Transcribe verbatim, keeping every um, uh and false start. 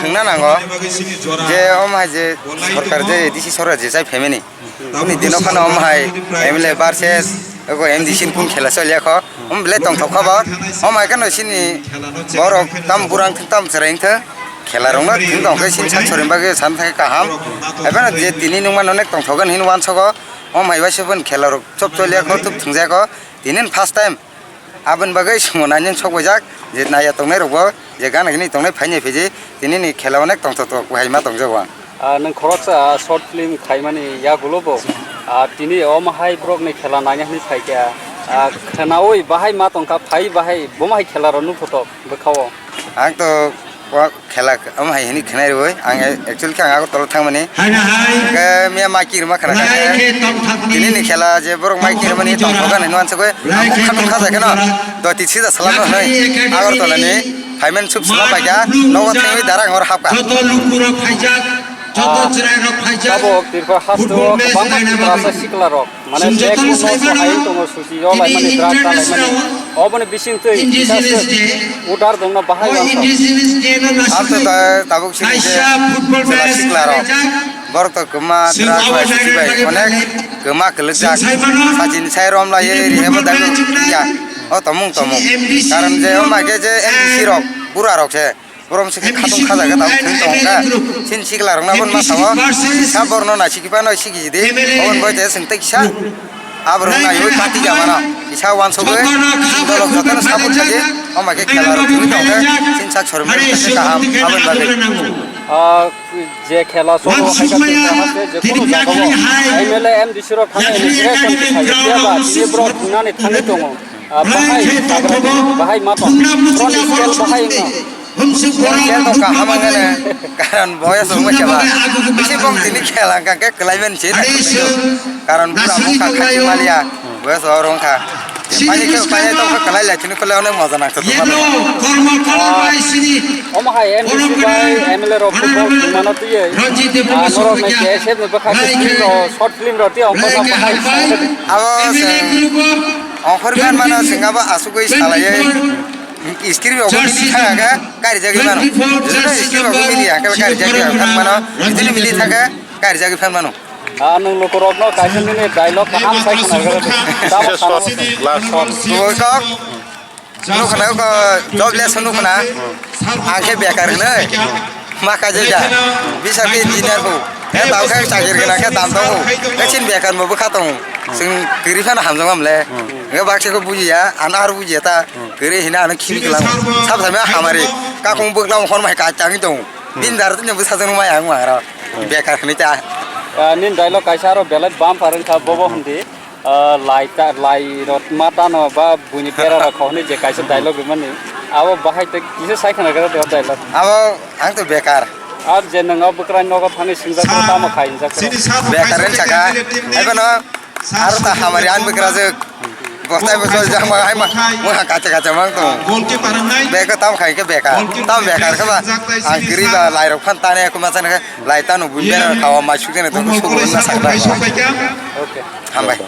Wngna nango je omo hai je sorkar je A D C sorkar je chai phaimani. Bini dino phano omo hai M L A versus ego M D C ni kun khela choliya kho. Omo belai tongthok kho bo. Omo hai kheno chini borok tam burang thwng tam chwrai wngthwng. Khela rokno thwng tong khe chini sak sorin bagwi sana thangkhe kaham. Haibano je tini nungmano nek tongthok gani hin uansogo. Omo hai bai se phano khela rok chop choliya kho, tup thwngjaya kho. Tini first time. Aboni bagwi chwngno nainani sok baijak je naiya tongnai rokbo je gana gini tongnai phainai phaiji tinini khela onek tongthok tok hai ma tongjago ang. Ah, nwng khoroksa short film khaimani yagulo bo, ah, tini omo hai borokni khela naina hwnwi phaikha, ah, khwnaui bahai ma tongkha, phai bahai bomo hai khela rok nukphotok bwkhao. Ang to o khela omo hai hwnwi khwnai rwui ang actually khe ang Agartala thangmani. Haina hai. Hwnkhe miya maki rwma khwna kha Belai khe. Khe tongthokni Tini ni khela je borok maki rwmani tongthok gani nuan sugui. Belai khe khatung khaja kheno. Doti sida salam no Yakhai hwnwi Academy Agartala ni phaimani sub sala Mark paikha. Nogo Blusa thangwi darang hor hapkha. Joto lukurok phaijak, joto Ah, chwrairok phaijak. Tabuk Tripura haste o Football match kwbangma naina Tiprasa bagwi. Sikla rok. Mane Chwng bek jotono no sai mano, sahai tongo suchi yo tini laimani, drug ta international laimani. Oboni bising twi indigenous day, udar dongno bahai o wansok. Indigenous day no Hato nasiknai ta-, tabuk sini je kaisa football jela match sikla rok. Khlaijak. Borok to kwma chwng drug bai abo suchi bai jagani onek bagwi kwma kwlwkjak. Chwng sai mano, sachini sai rom lai ye ri hebo dago ya. O tomung tomung. Chini M D C karon je o ma ke je M D C rok bura rok se. Borom se khatung khajaga tamo thwng tong kha. Sin sikla rokna bon ma sao. Sa borno na siki pano siki jide. Obon boy te sing te kisa. Abrong na yoi pati jamana. Kisa wan so be. Dolok jotano support khaje. Oma ke khela rok thwng tong kha. Sin sak sorom kha kaham. Abon bagwi. Ah, je khela so hai ka tong kha se je kono jaga bo. M L A M D C rok thang ni election kha ya ba. Ye bro thang ni thang ni tongo. Ah, bahai bahai ma tong. Front scale bahai no. Yang kau kaham angana, karon boyos wngma khe ba. Bisi bong tini khela hwnkha khe kwlaiman se na. Karon bura mungkha khachi maliya, boyos o rwngkha. Pani khe pani tongkha kwlai lai tini kwlai onek moja nangkha. Omo hai M D C bai M L A rok football thwngmano twiwi, ah, norok nai K S F ni bwkha khe tini rok short film rok tei ongkhorna bahai. Abo chwng ongkhorwi manmano chwng abo asugwi salaiwi. Screen rok bo mili thang kha, kari jagwi mano. Jesuno screen rok bo mili hangkhe kari jagwi phang mano. Jesuno mili thang kha, kari jagwi phang mano. Ah, nwng lukurokno kaisa nini dialogue kaham sai khna rwgwi tamo sana muchung. Last shot. Kubui kok, nukho na kok, jobless nukho na. Ang khe bekar hwnwi. Ma kaijak ya. Bisa khe engineer bo. Khe tao khe chakri gwnang khe dam tongo. Khe chini bekar bo bwkha tongo. Chwng kwrwi phano hamjakma mole. Hwnkhe baksa khe bujiya, ano aro bujiya ta. Kwrwi hino ano khibi kwlango. Sabo samya hamari. Kakung bwklang hor mai ka changwi tongo. Bini daro tini bwsajwk nung mai ang mangro. Bekar hwnwi ta. Ah, nini dialogue kaisa aro belai bumper wngkha, bobo hwndi. Ah, lai ta, lai rok ma tano ba buini bera rok khokni je kaisa dialogue rimani. Abo bahai te kisa sai khna khe dialogue. Abo ang to bekar. Ar je nwng o bwkrani nogo thangwi singjak khe tamo khai hinjak khe. Bekar ren saka. Ai bono aro ta hamari ang bwkra je. Bostai bostai jang ma ai ma. Mo ha kacha kacha mang to. Bekar tam khai khe bekar. Tam bekar khe ba. Ang kiri ba lai rok phan tane kuma chan khe lai tano buini bera rok khawa mai sukjene to sugo na sakta. Okay. Hambai.